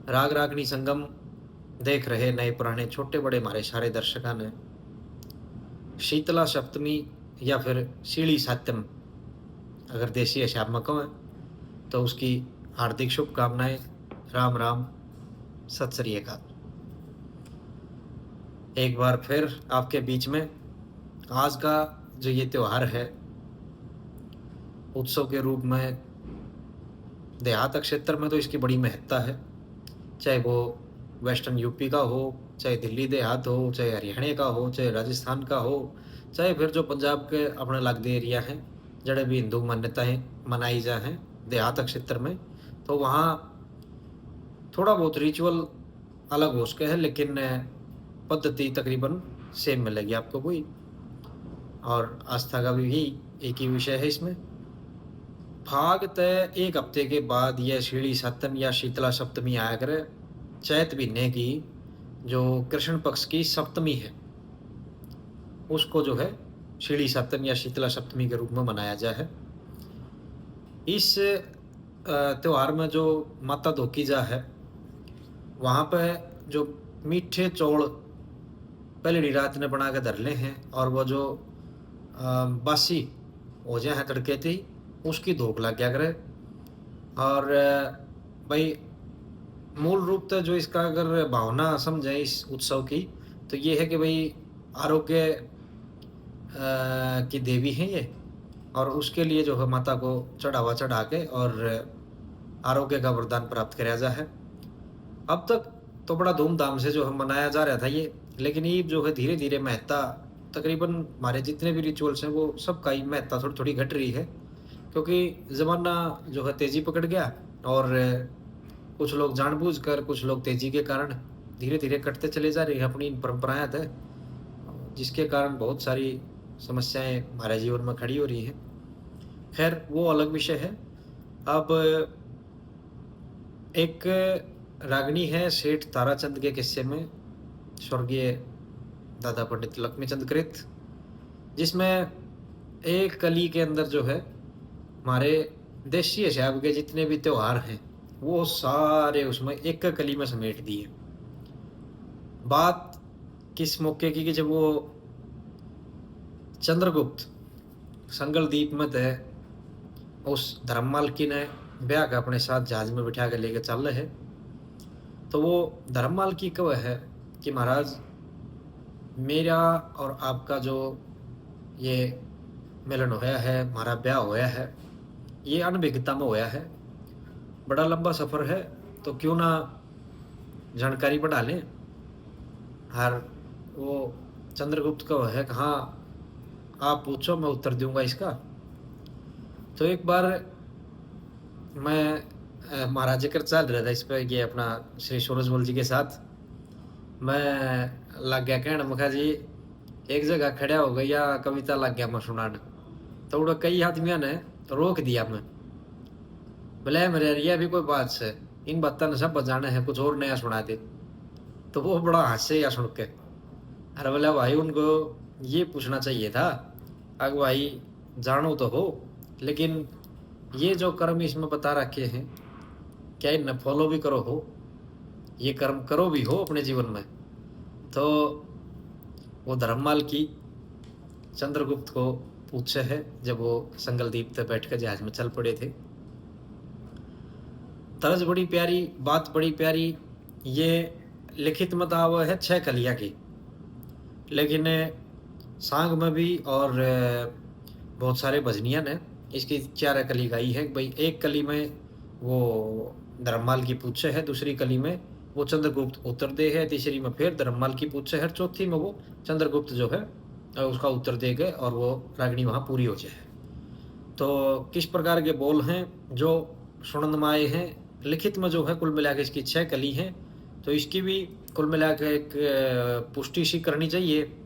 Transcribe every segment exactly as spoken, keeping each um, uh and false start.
राग रागनी संगम देख रहे नए पुराने, छोटे बड़े हमारे सारे दर्शकों ने शीतला सप्तमी या फिर शीली सातम, अगर देसी हिसाब में कहें, तो उसकी हार्दिक शुभकामनाएं। राम राम, सत श्री अकाल। एक बार फिर आपके बीच में। आज का जो ये त्यौहार है, उत्सव के रूप में देहात क्षेत्र में तो इसकी बड़ी महत्ता है, चाहे वो वेस्टर्न यूपी का हो, चाहे दिल्ली देहात हो, चाहे हरियाणा का हो, चाहे राजस्थान का हो, चाहे फिर जो पंजाब के अपने लगते एरिया हैं, जड़े भी हिंदू मान्यताएं मनाई जा हैं देहात क्षेत्र में, तो वहाँ थोड़ा बहुत रिचुअल अलग हो सके है, लेकिन पद्धति तकरीबन सेम मिलेगी आपको कोई, और आस्था का भी यही एक ही विषय है इसमें। फाग तय एक हफ्ते के बाद यह शीली सातम या शीतला सप्तमी आया करे, चैत महीने की जो कृष्ण पक्ष की सप्तमी है, उसको जो है शीली सातम या शीतला सप्तमी के रूप में मनाया जाए है। इस अ, त्यौहार में जो माता धोकी जा है, वहाँ पे जो मीठे चौल पहली रात ने बना के धर ले हैं और वो जो अ, बासी हो जाए हैं तड़के थी, उसकी धोक लग गया करे। और अ, भाई, मूल रूप तो जो इसका अगर भावना समझें इस उत्सव की, तो ये है कि भाई, आरोग्य अ, की देवी हैं ये, और उसके लिए जो है माता को चढ़ावा चढ़ा के और आरोग्य का वरदान प्राप्त कराया जा है। अब तक तो बड़ा धूमधाम से जो है मनाया जा रहा था ये, लेकिन ये जो है धीरे धीरे महत्ता, तकरीबन हमारे जितने भी रिचुअल्स हैं वो सबका ही महत्ता थोड़ी थोड़ी घट रही है, क्योंकि ज़माना जो है तेज़ी पकड़ गया और कुछ लोग जानबूझकर, कुछ लोग तेज़ी के कारण धीरे धीरे कटते चले जा रहे हैं अपनी इन परंपराएं तय, जिसके कारण बहुत सारी समस्याएं हमारे जीवन में खड़ी हो रही हैं। खैर, वो अलग विषय है। अब एक रागनी है सेठ ताराचंद के किस्से में, स्वर्गीय दादा पंडित लक्ष्मी चंद कृत, जिसमें एक कली के अंदर जो है हमारे देसी हिसाब के जितने भी त्यौहार हैं, वो सारे उसमें एक कली में समेट दिए। बात किस मौके की कि जब वो चंद्रगुप्त संगल दीप में थे, उस धर्म मालकी ने ब्याह के अपने साथ जहाज में बिठा के लेके चल रहे, तो वो धर्म मालकी कहे है कि महाराज, मेरा और आपका जो ये मिलन होया है, हमारा ब्याह होया है, ये अनभिज्ञता में होया है, बड़ा लंबा सफ़र है, तो क्यों ना जानकारी बढ़ा लें। और वो चंद्रगुप्त का है कि हाँ, आप पूछो, मैं उत्तर दूंगा इसका। तो एक बार मैं, अ, महाराज जिक्र चल रहा था इस पे, ये अपना श्री सूरजमल जी के साथ, मैं लग गया कहण, मखा जी, एक जगह खड़ा हो गया, कविता लग गया मैं सुनाने। तो उड़ा कई आदमियों ने रोक दिया मैं, बोले, "ए मेरे यार, ये भी कोई बात से? इन बातों ने सब जाने हैं, कुछ और नया सुना दे।" तो वो बड़ा हंसे या सुन के। अरे बोला, "भाई, उनको ये पूछना चाहिए था, अग भाई, जानो तो हो, लेकिन ये जो कर्म इसमें बता रखे हैं, क्या इन्हें फॉलो भी करो हो, ये कर्म करो भी हो अपने जीवन में?" तो वो धर्ममाल की चंद्रगुप्त को पूछे है, जब वो संगलदीप तक बैठ कर जहाज में चल पड़े थे। तर्ज बड़ी प्यारी, बात बड़ी प्यारी। ये लिखित में तो आवे है छः कलियाँ की, लेकिन सांग में भी और, अ, बहुत सारे भजनिया ने इसकी चार कली गाई है। भाई, एक कली में वो धर्ममाल की पूछे है, दूसरी कली में वो चंद्रगुप्त उत्तर दे है, तीसरी में फिर धर्ममाल की पूछे है, और चौथी में वो चंद्रगुप्त जो है, अ, उसका उत्तर दे के और वो रागनी वहाँ पूरी हो जाए। तो किस प्रकार के बोल हैं जो सुनन में आए हैं, लिखित में जो है कुल मिला के इसकी छः कली हैं, तो इसकी भी कुल मिला के एक, अ, पुष्टि सी करनी चाहिए। अ,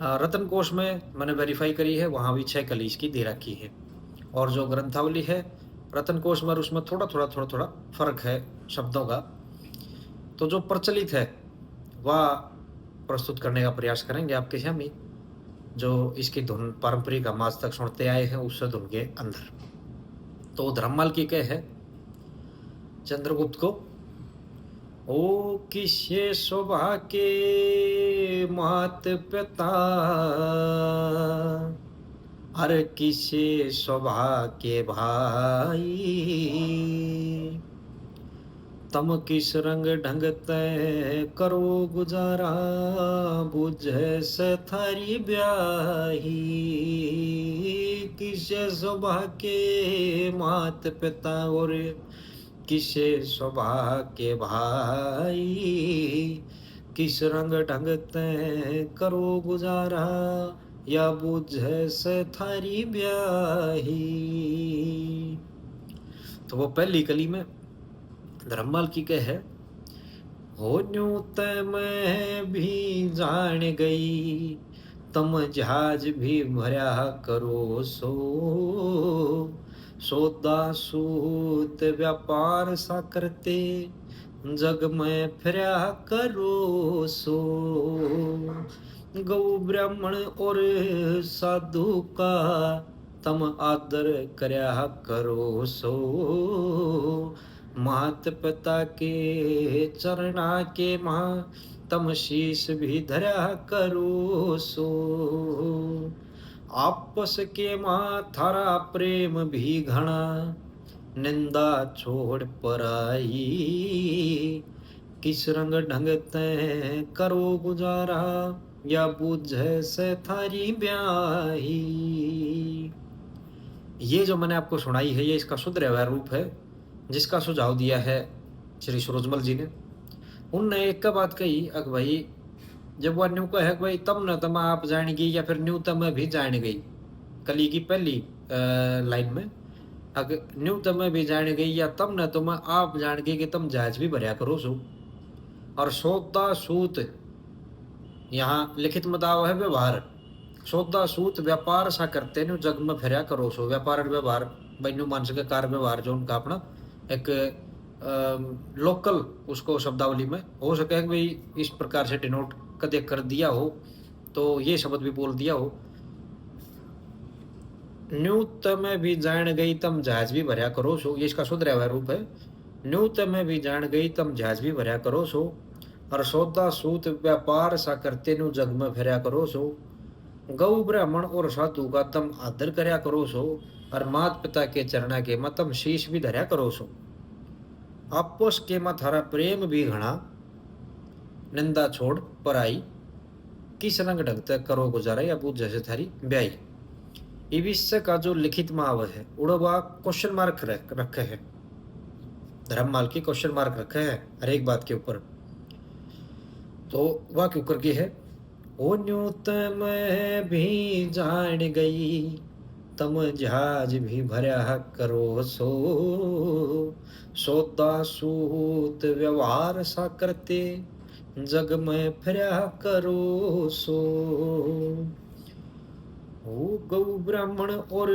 रतन कोश में मैंने वेरीफाई करी है, वहाँ भी छः कली इसकी दे रखी है। और जो ग्रंथावली है रतन कोश में, उसमें थोड़ा थोड़ा, थोड़ा थोड़ा फर्क है शब्दों का। तो जो प्रचलित है, वह प्रस्तुत करने का प्रयास करेंगे आपके सामने, जो इसकी धुन पारंपरिक हम आज तक सुनते आए हैं, उस धुन के अंदर। तो धर्ममाल की कह है चंद्रगुप्त को, ओ किसे शोभा के मात पिता, अर किसे शोभा के भाई, तम किस रंग ढंग तै करो गुजारा, बुझै सै थारी ब्याही। किसे शोभा के मात पिता और किसे शोभा के भाई, किस रंग ढंग तै करो गुजारा, या बुझै सै थारी ब्याही। तो वो पहली कली में धर्ममाल की कहे, हो न्यू तै मैं भी जान गई, तम जहाज भी भरया करो सो, सौदा सूत व्यापार सा करते, जग में फिरया करो सो। गौ ब्राह्मण और साधु का तम आदर करया करो सो, मात पिता के चरणा के मां तम शीश भी धरया करो सो। आपस के मां थारा प्रेम भी घणा, निंदा छोड़ पराई। किस रंग ढंग तै करो गुजारा, या बुझै सै थारी ब्याही। ये जो मैंने आपको सुनाई है, ये इसका सुधरा हुआ रूप है, जिसका सुझाव दिया है श्री सूरजमल जी ने। उनने एक बात कही, अक भाई, जब वह न्यू कहे कि भाई, तम न तम आप जान गई, या फिर न्यू तम भी जान गई, कली की पहली, अ, लाइन में, अक न्यू तम भी जान गई, या तम न तम आप जान गई कि तम जहाज भी भरया करो सो। और सौदा सूत, यहाँ लिखित में तो आवे है व्यवहार, सौदा सूत व्यापार सा करते न्यू जग में फिरया करो सो। व्यापार और व्यवहार, भाई न्यू मानस के कार व्यवहार जो उनका अपना एक, अम, लोकल उसको शब्दावली में हो सके कि भाई इस प्रकार से डिनोट कदे कर दिया हो, तो ये शब्द भी बोल दिया हो। न्यू तम भी जान गई तम जहाज भी भरया करो सो, ये इसका सुधरा हुआ रूप है। न्यू तम भी जान गई तम जहाज भी भरया करो सो, और सौदा सूत व्यापार सा करते न्यू जग में फिरया करो सो। गौ ब्राह्मण और साधु का तम आदर करया करो सो, और मात पिता के चरणा के मां तम शीश भी धरया करो सो। आपस के मां थारा प्रेम भी घणा, निंदा छोड़ पराई। किस रंग ढंग तै करो गुजारा, या बुझै सै थारी ब्याही। इब इसका जो लिखित में आवे है, उड़े वा क्वेश्चन मार्क रख-, रखे है। धर्ममाल की क्वेश्चन मार्क रखे है हर एक बात के ऊपर। तो वह क्यों करके है, ओ न्यू तै मैं भी जान गई, तम जहाज भी भरया करो सो, सौदा सूत व्यवहार सा करते, जग में फिरया करो सो। ओ गौ ब्राह्मण और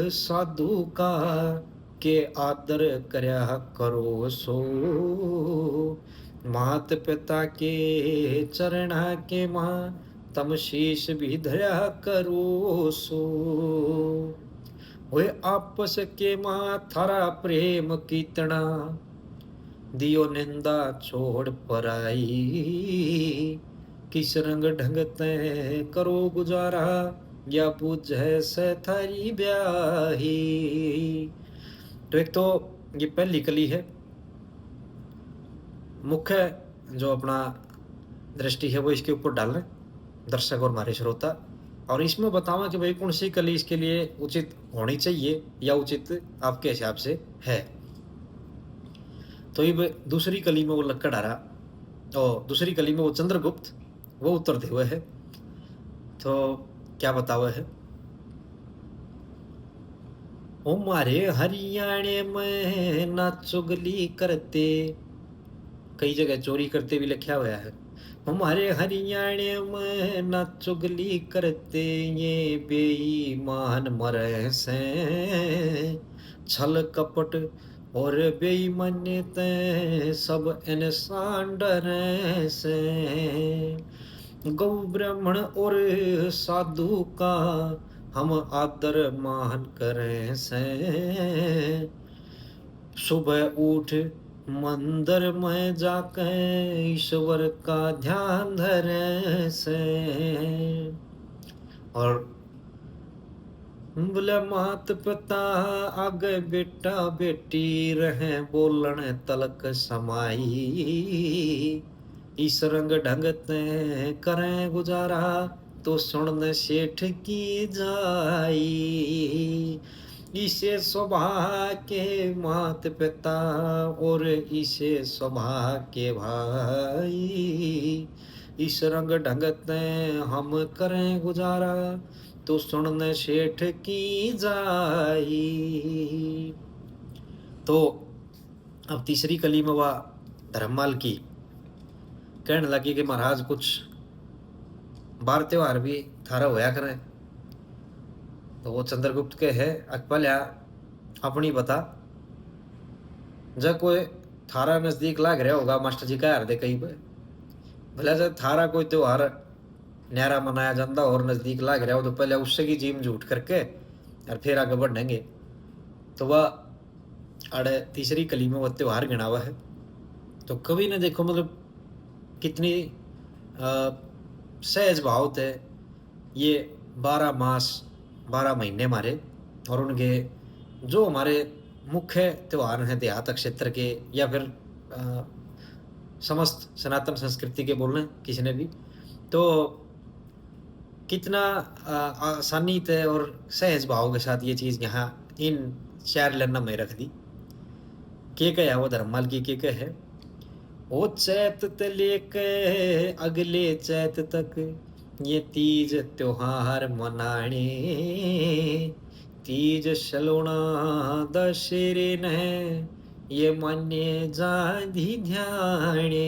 साधु का, के आदर करया करो सो। मात पिता के चरणा के मां, तम शीश भी धरया करो सो। ओए आपस के मां थारा प्रेम कितना, दियो निंदा छोड़ पराई। किस रंग ढंग तै करो गुजारा, या बुझै सै थारी ब्याही। तो एक तो ये पहली कली है, मुख्य जो अपना दृष्टि है वो इसके ऊपर डालें दर्शक और हमारे श्रोता, और इसमें बतावा कि भाई कौन सी कली इसके लिए उचित होनी चाहिए या उचित आपके हिसाब से है। तो इब दूसरी कली में वो लक्कड़हारा, ओ, दूसरी कली में वो चंद्रगुप्त, वो उत्तर देवे है। तो क्या बतावे है, ओ म्हारे हरियाणे में ना चुगली करते, कई जगह चोरी करते भी लिखा हुआ है। हमारे हरियाणे में ना चुगली करते, ये बेईमान मरे से, छल कपट और बेईमानी ते सब इंसान डरे से। गौ ब्राह्मण और साधु का हम आदर मान करें से। सुबह उठ मंदिर में जाके ईश्वर का ध्यान धरे से। और बोले, मात पिता आगे बेटा बेटी रहे बोलण तलक समाई। इस रंग ढंग ते करें गुजारा, तो सुन सेठ की जाई। इसे स्वभा के मात पिता और इसे स्वभा के भाई, इस रंग ढंग ते हम करें गुजारा, तो सुन सेठ की जाई। तो अब तीसरी कली में वा धर्ममाल की कहने लगी कि महाराज, कुछ बार त्योहार भी थारा होया करें। तो वो चंद्रगुप्त के है, अक पहल्या अपनी बता, जब कोई थारा नजदीक लाग रहा होगा, मास्टर जी कह रहे कहीं पे, भला जब थारा कोई त्योहार न्यारा मनाया जाता और नजदीक लाग रहा हो, तो पहले उससे की जीम झूठ करके और फिर आगे बढ़ेंगे। तो वह अड़े तीसरी कली में वो त्योहार गिणावा है। तो कवि ने देखो, मतलब, कितनी, अ, सहज भाव थे ये बारह मास, बारह महीने हमारे, और उनके जो हमारे मुख्य त्योहार हैं देहात क्षेत्र के, या फिर, अ, समस्त सनातन संस्कृति के बोल रहे हैं किसी ने भी, तो कितना, अ, आसानी ते और सहज भाव के साथ ये चीज यहाँ इन चार लाइनों में रख दी। के कहे वो धर्ममाल की, के कहे, ओ चैत ते लेके अगले चैत तक ये तीज त्योहार मनाने, तीज सलोना दशहरे ने ये माने जांदी ध्याने।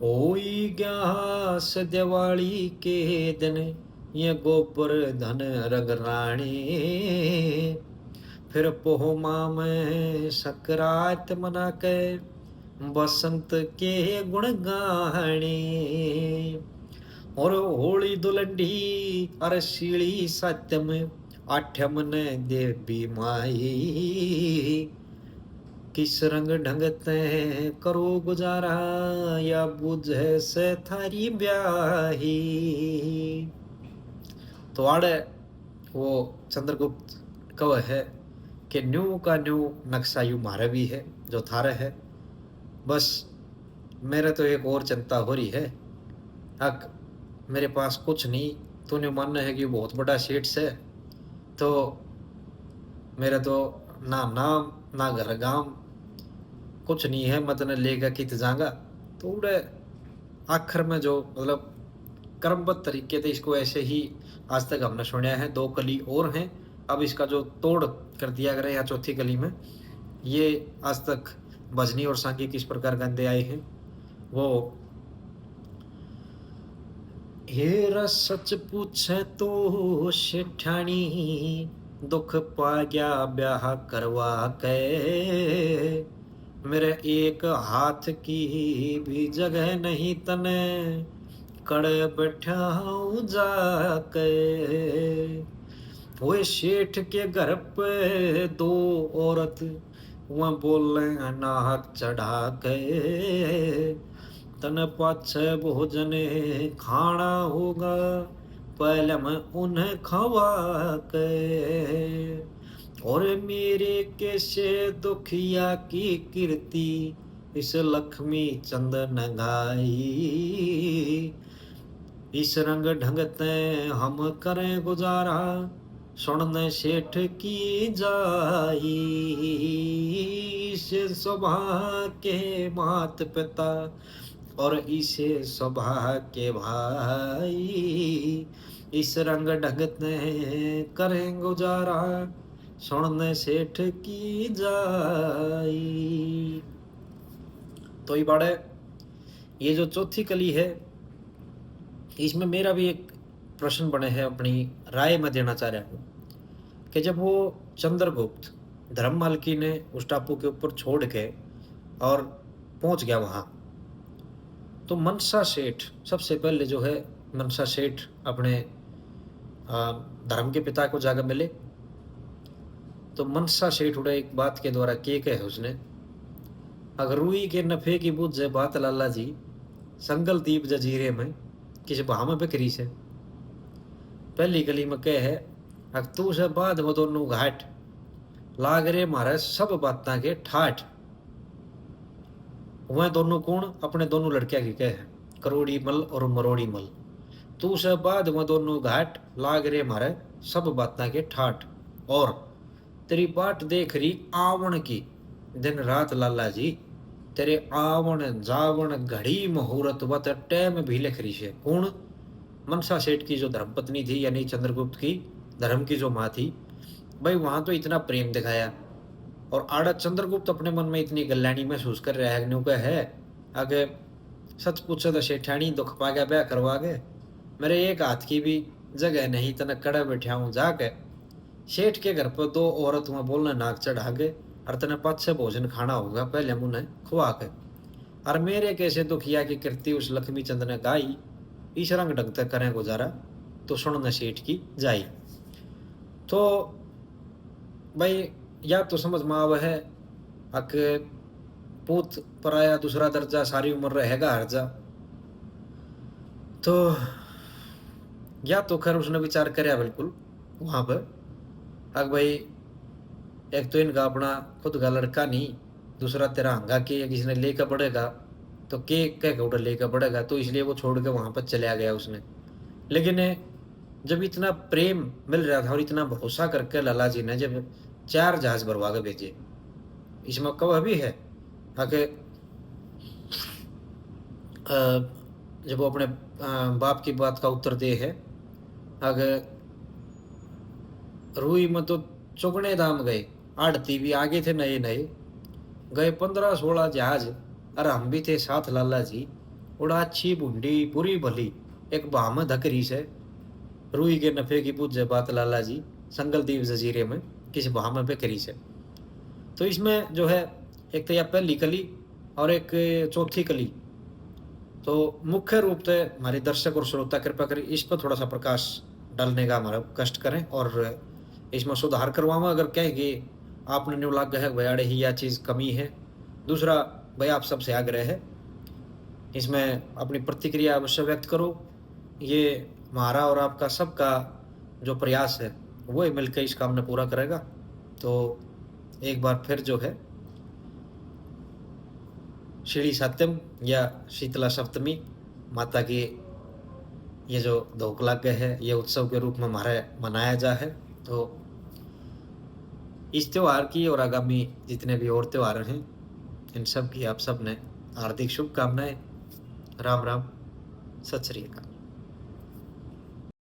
होई ग्यास दिवाली के दिन ये गोबर धन रंग राणे, फिर पोहमा में सकरात मना के बसंत के गुण गाणे। और होली दुलंडी अर सीली सातम आठम ने देवी माई। किस रंग ढंग ते करो गुजारा, या बुझे से थारी ब्याही। तो आड़े वो चंद्रगुप्त कहे है कि न्यू का न्यू नक्शा यू म्हारे भी है, जो थारे है। बस मेरे तो एक और चिंता हो रही है, अक मेरे पास कुछ नहीं, तूने मानना है कि वो बहुत बड़ा सेठ से, तो मेरा तो ना नाम, ना घर गाम, कुछ नहीं है, मैं तने लेके कित जाऊंगा। तो उड़े आखिर में जो, मतलब, क्रमबद्ध तरीके से इसको ऐसे ही आज तक हमने सुनया है, दो कली और हैं। अब इसका जो तोड़ कर दिया करे या चौथी कली में, ये आज तक भजनी और सांगी किस प्रकार गाते आए हैं, वो हेरा सच पूछे तो सेठानी, दुख पा गया ब्याह करवा के। मेरे एक हाथ की भी जगह नहीं तने, कड़े बैठाऊं जाके। ओए सेठ के घर पे दो औरत वह बोले नाहक चढ़ा के, तन पाछे भोजन खाना होगा, पहले मैं उन्हें खवा के। और मेरे कैसे दुखिया की कीर्ति इस लक्ष्मी चंद न गाई। इस रंग ढंग ते हम करें गुजारा, सुन ने सेठ की जाई। इस सभा के मात पिता और इसे सभा के भाई, इस रंग ढंग ते करें गुजारा, सुन ने सेठ की जाई। तो इबाड़े ये जो चौथी कली है, इसमें मेरा भी एक प्रश्न बने है, अपनी राय मैं देना चाह रहा हूँ कि जब वो चंद्रगुप्त धर्म मालकी ने उस टापू के ऊपर छोड़ के और पहुंच गया वहाँ, तो मनसा सेठ सबसे पहले जो है, मनसा सेठ अपने, आ, धर्म के पिता को जाकर मिले। तो मनसा सेठ उड़े एक बात के द्वारा के कहे उसने, अगर रूई के नफे की बुझे बात लाला जी, संगल दीप जजीरे में किस भाव में बिखरी से। पहली कली में कह है, अक तू से बाद वो दोनों घाट, लाग रे म्हारे सब बातां के ठाठ। वह दोनों कौन? अपने दोनों लड़कियां की कह है, करोड़ी मल और मरोड़ी मल। तू से बाद वह दोनों घाट, लाग रे म्हारे सब बातां के ठाठ। और तेरी बाट देख रही आवण की दिन रात लाला जी, तेरे आवण जावण घड़ी मुहूर्त वत टाइम भी लिख रही से। कौन? मनसा सेठ की जो धर्मपत्नी थी, यानी चंद्रगुप्त की धर्म की जो माँ थी, भाई वहां तो इतना प्रेम दिखाया, और आड़ा चंद्रगुप्त अपने मन में इतनी गल्याणी महसूस कर रहा है, न्यू कह है, आगे सच पूछे तो सेठानी दुख पा गया ब्याह करवा के, मेरे एक हाथ की भी जगह नहीं, तने कड़े बैठा हूँ जाके। सेठ के घर पर दो औरत हुआ बोलने नाक चढ़ा के, और तने पाछे भोजन खाना होगा, पहले मुन्ने खुआ के। और मेरे कैसे दुखिया की कृति उस लक्ष्मी चंद ने गाई, इस रंग ढंग तक करें गुजारा, तो सुन न सेठ की जाई। तो भाई, या तो समझ में आवे है, अक पूत पराया दूसरा दर्जा, सारी उम्र रहेगा हर जा। तो या तो खैर उसने विचार करया बिल्कुल वहां पर, अक भाई, एक तो इनका अपना खुद का लड़का नहीं, दूसरा तेरा हंगा के किसी ने लेकर पड़ेगा, तो के कह के उधर लेकर पड़ेगा, तो इसलिए वो छोड़ के वहां पर चला गया उसने। लेकिन जब इतना प्रेम मिल रहा था और इतना भरोसा करके लाला जी ने जब चार जहाज भरवा के भेजे, इसमें कवह भी है, आके, अ, जब वो अपने, अ, बाप की बात का उत्तर दे है, आगे रूई में तो चुगने दाम गए, आड़ती भी आगे थे नए नए, गए पन्द्रह सोलह जहाज, और हम भी थे साथ लाला जी। उड़ा अच्छी भुंडी बुरी भली एक भाव में धकरी से, रूई के नफे की बुझे बात लाला जी, संगल दीप जजीरे में किस भाव में बिखरी से। तो इसमें जो है, एक तो यह पहली कली और एक चौथी कली। तो मुख्य रूप से हमारे दर्शक और श्रोता कृपा करें इस पर थोड़ा सा प्रकाश डालने का हमारा कष्ट करें और इसमें सुधार करवाऊँ। अगर कहें कि आपने न्यू लाग है भाई, आड़े ही यह चीज़ कमी है, दूसरा भाई, आप सबसे आग्रह है, इसमें अपनी प्रतिक्रिया अवश्य व्यक्त करो। ये हमारा और आपका सबका जो प्रयास है, वो ही मिलकर इस काम ने पूरा करेगा। तो एक बार फिर जो है, शीली सातम या शीतला सप्तमी माता की ये जो धोक लाग गए है, ये उत्सव के रूप में हमारे मनाया जा है। तो इस त्यौहार की और आगामी जितने भी और त्यौहार हैं, इन सब की आप सब ने हार्दिक शुभकामनाएं। राम राम, सत श्री अकाल।